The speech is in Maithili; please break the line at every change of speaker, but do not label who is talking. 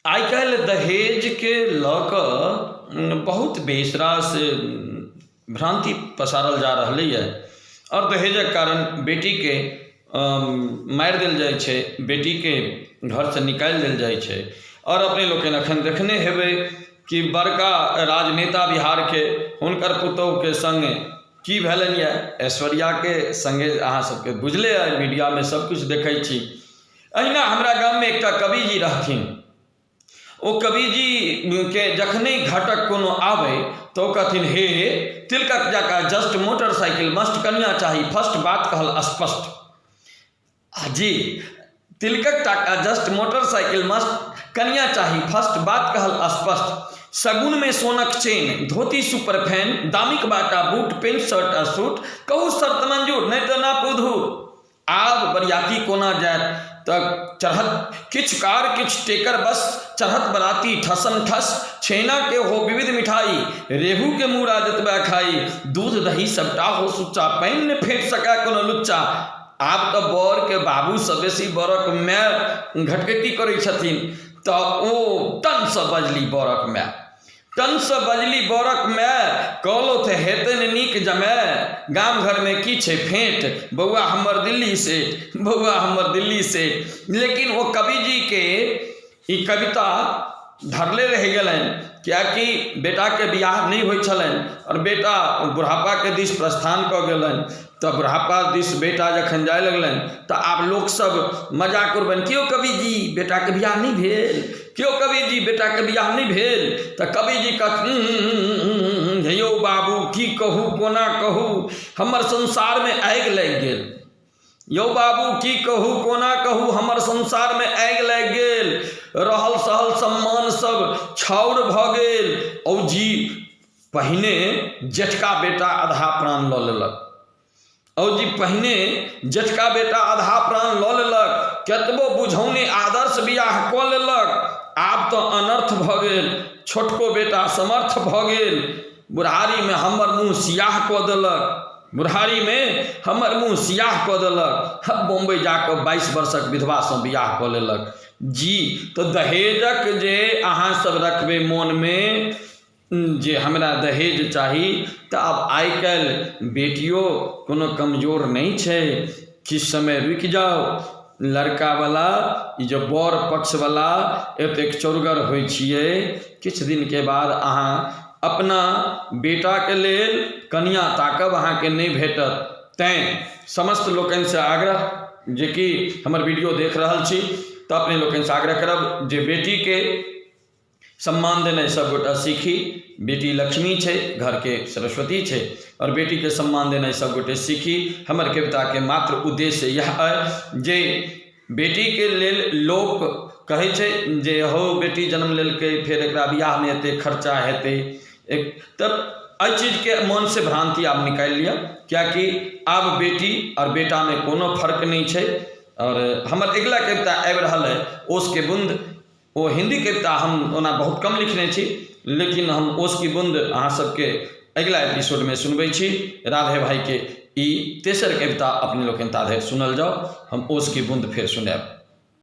आइ काल्हि दहेजके लऽ कऽ बहुत बेस रास भ्रान्ति पसारल जा रहलैए आओर दहेजक कारण बेटीके मारि देल जाइ छै, बेटीके घरसँ निकालि देल जाइ छै। आओर अपने लोकनि एखन देखने हेबै कि बड़का राजनेता बिहारके हुनकर पुतोहुके सङ्गे की भेलनि यऽ ऐश्वर्याके सङ्गे। अहाँ सबके बुझले अइ, मीडियामे सब किछु देखै छी। अहिना हमरा गाममे एकटा कविजी रहथिन। ओ कविजीके जखने घटक कोनो आबै तऽ ओ कहथिन, हे तिलकक जकाँ जस्ट मोटरसाइकिल मस्ट, कनिया चाही फर्स्ट, बात कहल स्पष्ट। आ जी तिलकक टाका जस्ट मोटरसाइकिल मस्ट, कनिया चाही फर्स्ट, बात कहल स्पष्ट। शगुनमे सोनक चेन, धोती सुपर फैन, दामीक बाटा बूट, पेंट शर्ट आ सूट, कहू शर्त मंजूर नहि तऽ नापू धूर। आब बरियाती कोना जायत तऽ चढ़त किछु कार किछु टेकर बस, चढ़त बराती ठसम ठस, छेना के हो विविध मिठाई, रेहू के मूड़ा जतबा खाई, दूध दही सबटा हो सुच्चा, पानि ने फेंट सकै कोनो लुच्चा। आब तऽ बरके बाबूसँ बेसी बरक माय घटकैती करै छथिन। तऽ ओ टनसँ बजली बरक माय, टनसँ बजली बरक माय, कहलथि हेतनि नीक जमाय, गाम घरमे की छै फेंट, बौआ हमर दिल्ली सेठ, बौआ हमर दिल्ली सेठ। लेकिन ओ कविजीके ई कविता धरले रहि गेलनि, किएकि बेटाके बियाह नहि होइ छलनि आओर बेटा बुढ़ापाके दिस प्रस्थान कऽ गेलनि। तऽ बुढ़ापा दिस बेटा जखन जाय लगलनि तऽ आब लोकसभ मजाक उड़बनि, केओ कविजी बेटाके बियाह नहि भेल, केओ कविजी बेटाके बियाह नहि भेल। तऽ कविजी कहथिन, हे यौ बाबू की कहू कोना कहू, हमर संसारमे आगि लागि गेल। यौ बाबू की कहू कोना कहू, हमर संसारमे आगि लागि गेल, रहल सहल सम्मान सब छाउर भऽ गेल। औ जी पहिने जेठका बेटा आधा प्राण लऽ लेलक, औ जी पहिने जेठका बेटा आधा प्राण लऽ लेलक, कतबो बुझौने आदर्श बियाह कऽ लेलक, आब तऽ अनर्थ भऽ गेल, छोटको बेटा समर्थ भऽ गेल, बुढ़ारीमे हमर मुँह सियाह कऽ देलक, बुढ़ारीमे हमर मुँह सियाह कऽ देलक, हम बम्बइ जा कऽ 22 वर्षक विधवासँ बियाह कऽ लेलक। जी तऽ दहेजक जे अहाँ सब रखबै मोनमे जे हमरा दहेज चाही, तऽ आब आइ काल्हि बेटियो कोनो कमजोर नहि छै। किछु समय रुकि जाउ, लड़कावला ई जे बर पक्षवला एतेक चौड़गर होइ छियै, किछु दिनके बाद अहाँ अपना बेटाके लेल कनिआँ ताकब, अहाँके नहि भेटत। तैँ समस्त लोकनिसँ आग्रह जेकि हमर वीडियो देख रहल छी, तऽ अपने लोकनिसँ आग्रह करब जे बेटीके सम्मान देनाइ सभगोटा सीखी। बेटी लक्ष्मी छै, घरके सरस्वती छै, आओर बेटीके सम्मान देनाइ सभगोटे सीखी। हमर कविताके मात्र उद्देश्य इएह अइ जे बेटीके लेल लोक कहै छै जे हौ बेटी जन्म लेलकै फेर एकरा बियाहमे एतेक खर्चा हेतै, एक तऽ एहि चीजके मोनसँ भ्रान्ति आब निकालि लिअ, किएकि आब बेटी आओर बेटामे कोनो फर्क नहि छै। आओर हमर अगिला कविता आबि रहल अइ ओसके बून्द। ओ हिन्दी कविता हम ओना बहुत कम लिखने छी, लेकिन हम ओस की बून्द अहाँ सबके अगिला एपिसोडमे सुनबै छी। राधे भाइके ई तेसर कविता अपने लोकनि ता धरि सुनल जाउ, हम ओस की बून्द फेर सुनायब।